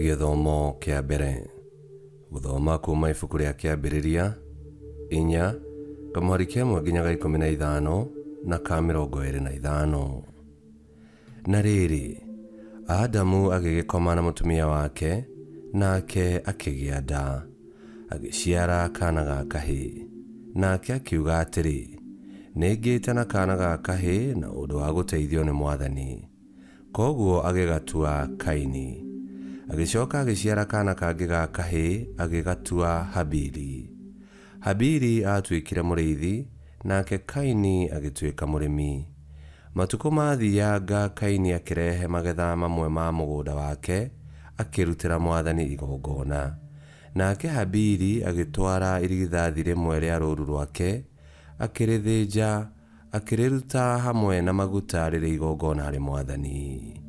Gĩthomo kĩa mbere. Gũthoma kuuma ibuku rĩa Kĩambĩrĩria, inya, kamũhari ka ĩmwe nginya ga 15 na ka 25. Na rĩrĩ, Adamu agĩgĩkoma na mũtumia wake, nake akĩgĩa nda, agĩciara kaana ga kahĩĩ. Nake akiuga atĩrĩ, Nĩngĩte na kaana ga kahĩĩ na ũndũ wa gũteithio nĩ Mwathani. Kwoguo agĩgatua Kaini. Agĩcoka agĩciara kaana kangĩ ga kahĩĩ agĩgatua Habili. Habili aatuĩkire mũrĩithi, nake Kaini agĩtuĩka mũrĩmi. Matukũ maathianga Kaini akĩrehe magetha mamwe ma mũgũnda wake akĩrutĩra mwathani igongona. Nake Habili agĩtwara irigithathi rĩmwe rĩa rũũru rwake, akĩrĩthĩnja, akĩrĩruta hamwe na maguta rĩrĩ igongona harĩ mwathani.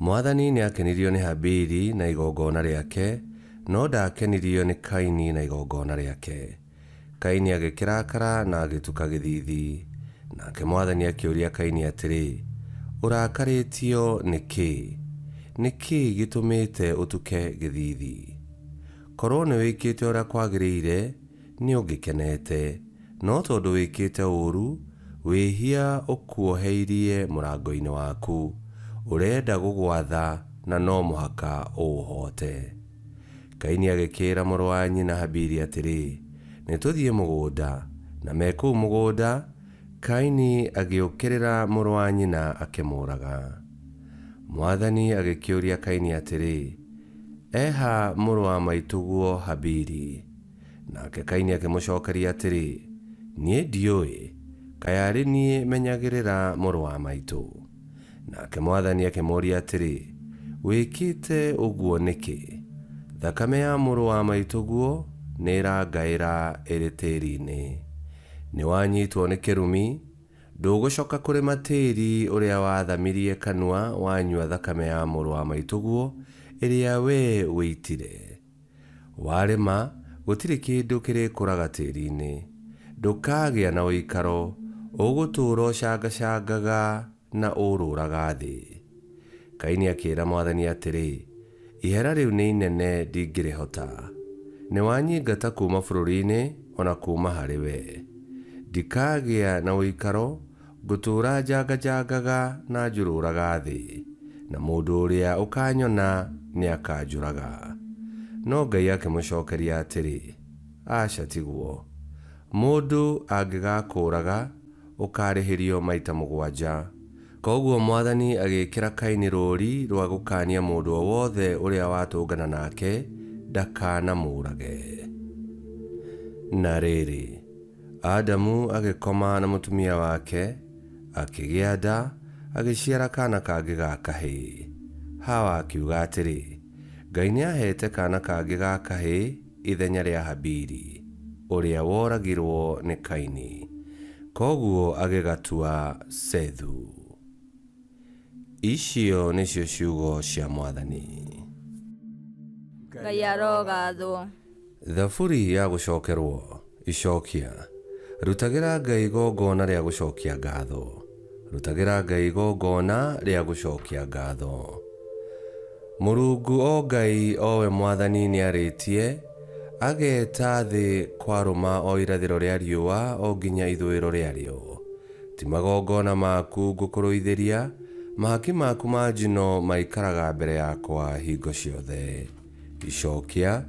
Mwathani nĩakenirio nĩ Habili na igongona rĩake, no ndaakenirio nĩ Kaini na igongona rĩake. Kaini agĩkĩrakara na agĩtuka gĩthiithi. Nake mwathani akĩũria Kaini atĩrĩ, Ũrakarĩtio nĩ kĩĩ? Nĩ kĩĩ gĩtũmĩte ũtuke gĩthiithi? Korwo nĩwĩkĩte ũrĩa kwagĩrĩire, nĩũngĩkenete. No tondũ wĩkĩte ũũru, wĩhia ũkuoheirie mũrango-inĩ waku. Ũrenda gũgwatha na no mũhaka ũũhoote. Kaini agĩkĩĩra mũrũ wa nyina Habili atĩrĩ, Nĩtũthiĩ mũgũnda. Na me kũu mũgũnda, Kaini agĩũkĩrĩra mũrũ wa nyina akĩmũũraga. Mwathani agĩkĩũria Kaini atĩrĩ, E ha mũrũ wa maitũguo Habili? Nake Kaini akĩmũcokeria atĩrĩ, Niĩ ndiũĩ, kaĩ arĩ niĩ menyagĩrĩra mũrũ wa maitũ? Nake Mwathani akĩmũũria atĩrĩ, Wĩkĩte ũguo nĩkĩ? Thakame ya mũrũ wa maitũguo nĩĩrangaĩra ĩrĩ tĩri-inĩ. Nĩwanyitwo nĩ kĩrumi, ndũgũcoka kũrĩma tĩri ũrĩa waathamirie kanua wanyua thakame ya mũrũ wa maitũguo ĩrĩa wee ũitire. Warĩma, gũtirĩ kĩndũ kĩrĩkũraga tĩri-inĩ. Ndũkagĩa na ũikaro, ũgũtũũra ũcangacangaga na ũũrũraga thĩ. Kaini akĩĩra Mwathani atĩrĩ, Ihera rĩu nĩ inene ndingĩrĩhota. Nĩwanyingata kuuma bũrũri-inĩ o na kuuma harĩ wee. Ndikagĩa na ũikaro, Ngũtũũra njanganjangaga na njũrũraga thĩ, na mũndũ ũrĩa ũkaanyona nĩakanjũraga. No Ngai akĩmũcookeria atĩrĩ, Aca tiguo. Mũndũ angĩgaakũũraga, ũkaarĩhĩrio maita mũgwanja. Kwoguo mwathani agĩĩkĩra Kaini rũũri rwa gũkaania mũndũ o wothe ũrĩa watũngana naake ndakaanamũũrage. Na rĩĩrĩ, Adamu agĩkoma na mũtumia wake, akĩgĩa nda, agĩciara kaana kangĩ ga kahĩĩ. Hawa akiuga atĩrĩ, Ngai nĩaheete kaana kangĩ ga kahĩĩ ithenya rĩa Habili, ũrĩa woragirwo nĩ Kaini. Kwoguo agĩgatua Sethu. Icio nĩcio ciugo cia Mwathani. Ngai arogathwo. Thaburi ya gũcokerwo. Icokia. Rutagĩra Ngai igongona rĩa gũcokia ngatho, rutagĩra Ngai igongona rĩa gũcokia ngatho. Mũrungu o Ngai o we Mwathani nĩarĩtie, ageeta thĩ kwarũma o irathĩro rĩa riũa o nginya ithũĩro rĩarĩo. Ti magongona maku ngũkũrũithĩria, mahaki maku ma njino maikaraga mbere yakwa hingo ciothe. Icokia,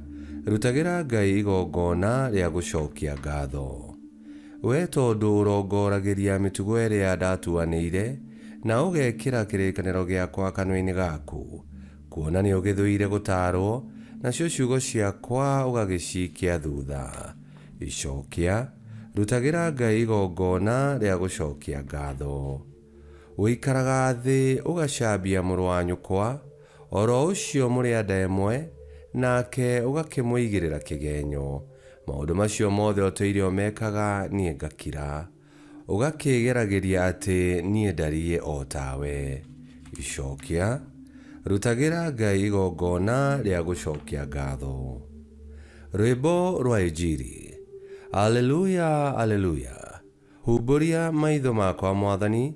Rutagĩra Ngai igongona rĩa gũcokia ngatho. Wee tondũ ũrongoragĩria mĩtugo ĩrĩa ndatuanĩire, na ũgekĩra kĩrĩkanĩro gĩakwa kanua-inĩ gaku, kuona nĩũgĩthũire gũtaarwo, nacio ciugo ciakwa ũgagĩcikia thutha. Icokia, Rutagĩra Ngai igongona rĩa gũcokia ngatho. Ũikaraga thĩ ũgacambia mũrũ wa nyũkwa, o ro ũcio mũrĩ a nda ĩmwe, nake ũgakĩmũigĩrĩra kĩgenyo. Maũndũ macio mothe ũtũire ũmekaga, niĩ ngakira. Ũgakĩĩgeragĩria atĩ niĩ ndariĩ o tawe. Icokia, Rutagĩra Ngai igongona rĩa gũcokia ngatho. Rwĩmbo rwa Injiri. Aleluya, Aleluya! Humbũria maitho makwa, Mwathani,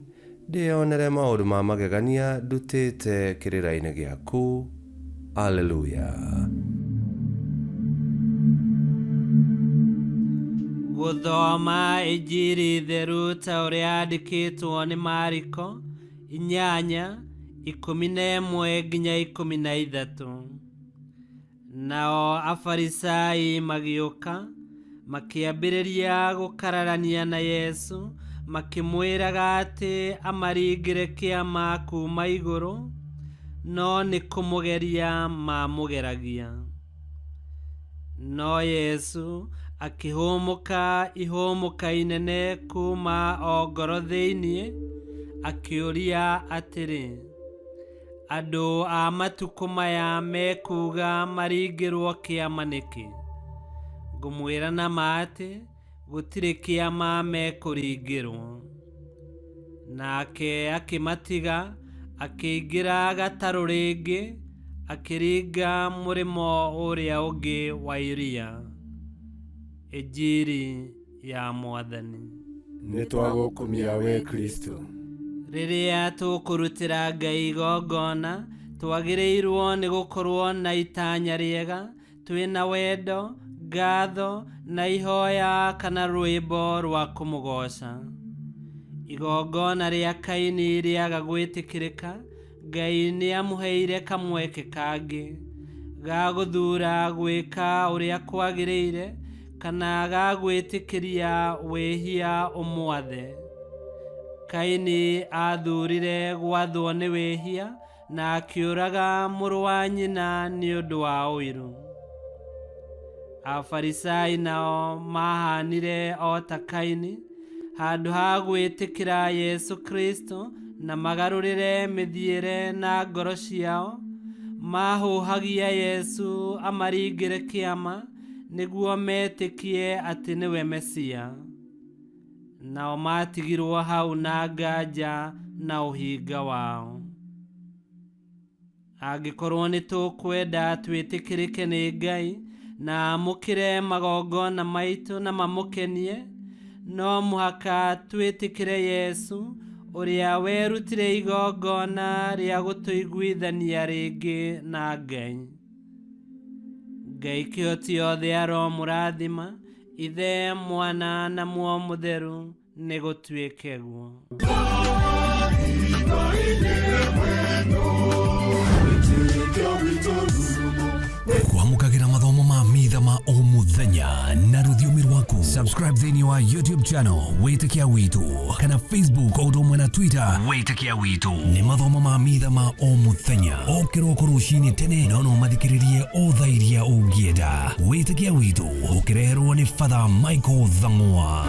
ndĩyonere maũndũ ma magegania ndutĩte kĩrĩra-inĩ gĩaku. Aleluya. Gũthoma Injiri theru ta ũrĩa yandĩkĩtwo nĩ Mariko 8:11-13. Nao Afarisai magĩũka, makĩambĩrĩria gũkararania na Yesu, makĩmwĩraga atĩ amaringĩre kĩama kuuma igũrũ, no nĩ kũmũgeria maamũgeragia. No Yesu akĩhũmũka ihũmũka inene kuuma o ngoro thĩinĩ, akĩũria atĩrĩ, Andũ a matukũ maya mekuuga maringĩrwo kĩama nĩkĩ? Ngũmwĩra na ma atĩ gũtirĩ kĩama mekũringĩrwo. Nake akĩmatiga, akĩingĩra gatarũ rĩngĩ, akĩringa mũrĩmo ũrĩa ũngĩ wa iria. Injiri ya Mwathani. Nĩ twagũkumia we Kristo. Rĩrĩa tũkũrutĩra Ngai igongona, twagĩrĩirwo nĩ gũkorwo na itanya rĩega, twĩna wendo, ngatho, na ihoya kana rwĩmbo rwa kũmũgooca. Igongona rĩa Kaini rĩaga gwĩtĩkĩrĩka, Ngai nĩ amũheire kamweke kangĩ ga gũthuura gwĩka ũrĩa kwagĩrĩire kana ga gwĩtĩkĩria wĩhia ũmwathe. Kaini aathurire gwathwo nĩ wĩhia na akĩũraga mũrũ wa nyina nĩ ũndũ wa ũiru. Afarisai nao maahaanire o ta Kaini, handũ ha gwĩtĩkĩra Yesu Kristo na magarũrĩre mĩthiĩre na ngoro ciao, maahũhagia Yesu amaringĩre kĩama nĩguo metĩkie atĩ nĩwe Mesia. Nao maatigirwo hau na nganja na ũhinga wao. Angĩkorwo nĩ tũkwenda twĩtĩkĩrĩke nĩ Ngai na amũkĩre magongona maitũ na mamũkenie, no mũhaka twĩtĩkĩre Yesu ũrĩa werutire igongona rĩa gũtũiguithania rĩngĩ na Ngai. Ngai kĩhoti yothe aromũrathima, Ithe, Mwana na Muoyo Mũtheru. Nĩ gũtuĩke guo. Kwamũkagĩra mathomo ma mitha ma o mũthenya na rũthiomi rwaku. Subscribe thĩinĩ wa YouTube channel Wĩtĩkia Witũ kana Facebook o ũndũ ũmwe na Twitter Wĩtĩkia Witũ. Nĩ mathomo ma mitha ma o mũthenya o kĩroko rũcinĩ tene, no no mathikĩrĩrie o thaa iria ũngĩenda. Wĩtĩkia Witũ ũkĩreherwo nĩ Father Michael Thang'wa.